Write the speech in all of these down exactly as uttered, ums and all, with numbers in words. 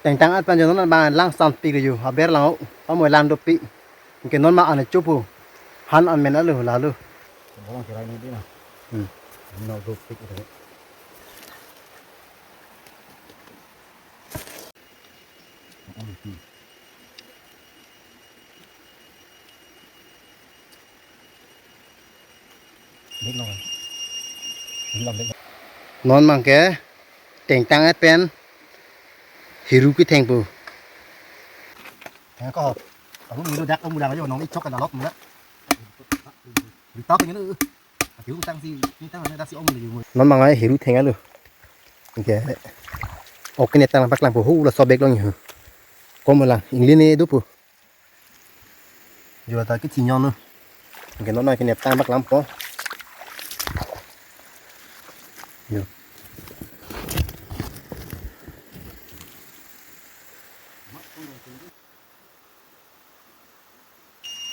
Tengtang at pen jo non bang lang san pi ke ju. Aber lang o. Pamoi lang dopik. Ke non ma ane chupu. Han an men alo lalo. Bolang kirai ni di na. Hmm. Nok dopik itu. Non bang ke tengtang et pen hiru ketheng pu. Tengko. Aku milu dak kamu lang aja nong ichok ke dalok mula. Di tau pengen lu. Aki utang si, utang ada si om lagi. Non bang ai hiru theng alo. Oke. Oke, ne tang paklang po hu la sobek long hu. Kom lang, inglin ne do po. Jo ta ke chinyon no. Oke, non na ke ne tang paklang po. Jo.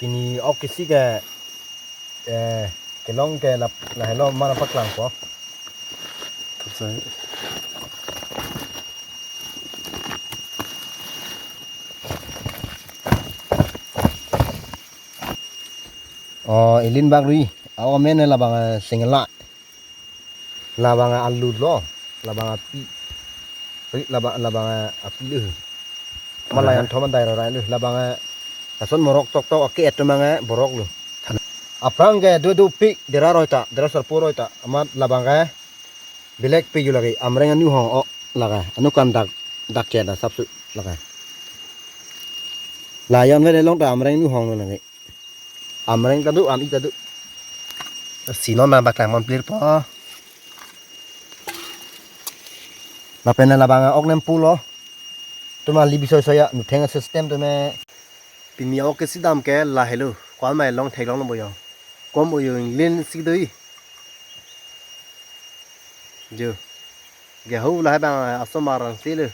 Pini ok kisi ke, eh, kelong ke lap, lahelo mana paklang po. Oh, ilin bak rui. Awa men labang, eh, singla. Labang alu lo, labang api. Ri labang, labang api le. Malayan thom dai rai le, labang ason morok tok tok ake etum ang borok lo. Aphrang ke do do pi dera roi ta, dera sarpo roi ta. Amat labang ke bilek pi ju lagi, amreng anu hong o laga. Anu kan dak, dak ke da sapsu laga. Layon ve long ta amreng anu hong lo lagi. Amreng ta do, ami ta do. Si non ma baklang mon plir po. Lapen labang ok nem pulo. Tuma libi soi soi ya, nutheng system tuma. Pini ok kisi dam ke lahelo. Kwan mai long thek long lo boyo. Kom oyo inglin si doi. Jo. Gehu lahai bang asomar ang si lo.